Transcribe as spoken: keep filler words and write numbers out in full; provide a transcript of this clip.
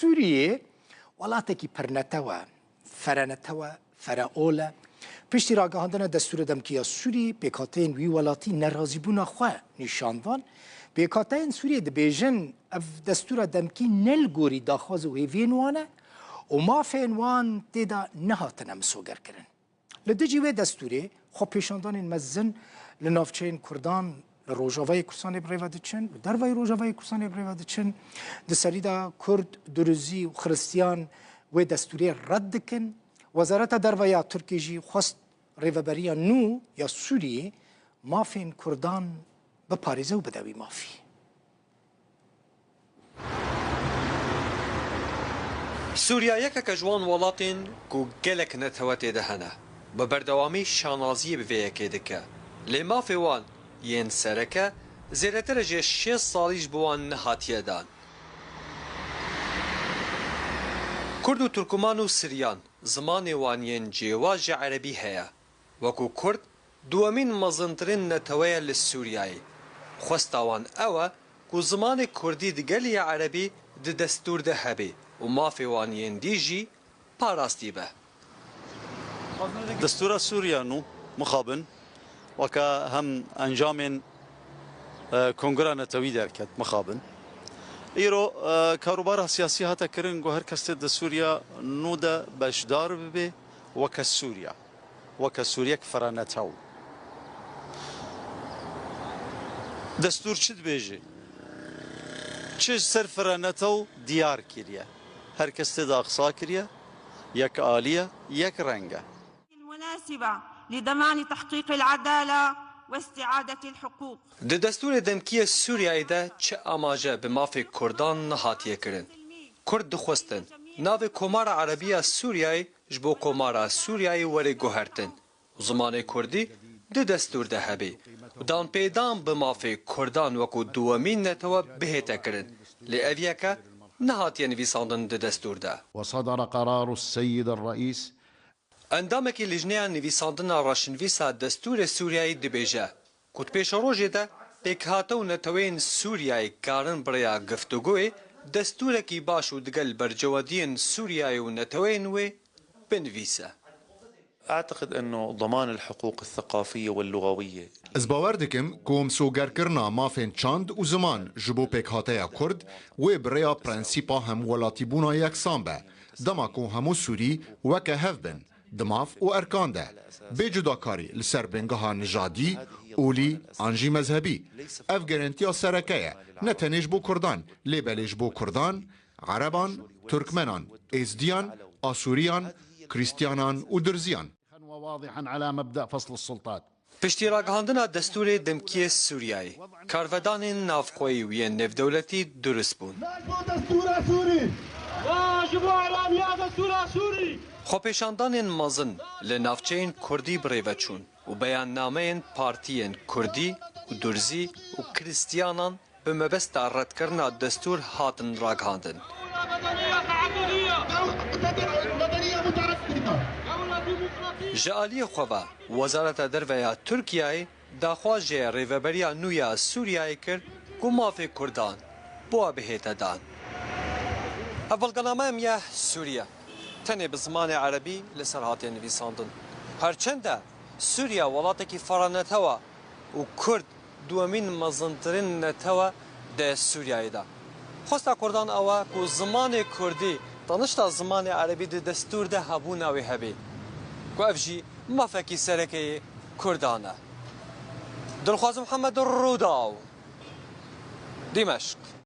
Sûriyê welatekî pirnetew e, ferenetew e, fereol e. Piştî ragihandina destûrê demkî ya Sûrî, pêkhateyên wî welatî nerazîbûna xwe nîşan dan. Pêkhateyên Sûriyê dibêjin, ev destûra demkî ne li gorî daxwaz û hêviyên wan e û mafên wan tê de nehatine misogerkirin. Li dijî wê destûrê, xwepêşandanên mezin li navçeyên Kurdan li Rojavayê Kurdistanê bi rê ve diçin, li dervayî Rojavayê Kurdistanê bi rê ve diçin. Di serî de Kurd, Duruzî û Xiristiyan wê destûrê red dikin. Wezareta Derve ya Tirkiyê jî xwest rêveberiya nû ya Sûriyê mafên Kurdan biparêze û bide wî mafî. Sûriya yekek e ji wan welatên ku gelek netewe tê de hene. Bi berdewamî şanaziyê bi vê yekê dike. Lê mafê wan yên sereke zêdetir e ji şêst salî ji bo wan nehatiye dan. Kurd û Turkuman û Siryan zimanê wan yên cêwaz ji Erebî heye. Wekû Kurd, duwemîn mezintirîn netewe ye li Sûriyeyê. Xwesta wan ew e ku zimanê Kurdî di gelî Erebî di destûr de hebe û mafê wan yên dî jî parastî be. Destûra Sûriya nû mixabin weke hem encamên, e, Kongra Netewî derket mixabin. Îro, e, karûbara siyasî hate kirin ku her kes tê di Sûriya nû de beşdar bibe weke Sûriya. Weke Sûriyek ferenetew. Destûr çi dibêje? Çi ji ser ferenetew diyar kiriye? Her kes tê de aqsa kiriye, yek alî ye, yek reng e. المناسبة لضمان تحقيق العدالة واستعادة الحقوق. Di destûrê demkî yê Sûriyeyê de çi amaje bi mafê Kurdan nehatiye kirin. Kurd dixwestin navê Komara Erebî ya Sûriyeyê ji bo Komara Sûriyeyê were guhertin û zimanê Kurdî di destûr de hebe û danpêdan bi mafê Kurdan wekû duwemîn netewe bihête kirin, lê ev yeke nehatiye nivîsandin di destûr de. وصدر قرار السيد الرئيس. Endamekî Lijneya Nivîsandina Reşnivîsa Destûrê Sûriyeyê dibêje ku di pêşerojê de pêkhate û neteweyên Sûriyeyê karin bi rêya giftûgoyê destûrekî baş û digel bercewediyên Sûriyeyê û neteweyên wê binivîse. أعتقد أنه ضمان الحقوق الثقافية واللغوية. Ez bawer dikim ku misogerkirina mafên çand û ziman ji bo pêkhateya Kurd wê bi rêya prensîpa hemwelatîbûna yeksan be, dema ku hemû Sûrî weke hev bin, di maf û erkan de, bê cudakarî li ser bingeha nijadî, olî an jî mezhebî. Ev gerentiya sereke ye, ne tenê ji bo Kurdan, lê belê ji bo Kurdan, Ereban, Turkmenan, Êzdiyan, Asûriyan, Krîstiyanan û Durziyan. وواضحا على مبدأ فصل السلطات. Piştî ragihandina destûrê demkiyê Sûriyeyê, karvedanên navxweyî û yên nêvdewletî durust bûn. Ji bo destûra Sûrî! Ji bo eramiya destûra Sûrî! Xwepêşandanên mezin li navçeyên Kurdî bi rê ve çûn û beyannameyên partiyên Kurdî û Durzî û Krîstiyanan bi mebesta redkirina destûr hatin ragihandin. Ji aliyê xwe ve, Wezareta Derve ya Tirkiyeyê daxwaz ji rêveberiya nû ya Sûriyeyê kir ku mafê Kurdan bi we bihête dan. Ev belgename em ye Sûriye. Tenê bi zimanê erebî li ser hatiye nivîsandin. Her çend e Sûriye welatekî ferenetew e û Kurd duwemîn mezintirîn netew e di Sûriyeyê de. Xwesta Kurdan ew e ku zimanê Kurdî, tanişta zimanê Erebî di destûr de hebûna wê hebe, ku ev jî mafekî sereke yê Kurdan e. Dilxwaz Mihemed, Rûdaw, Dîmeşq.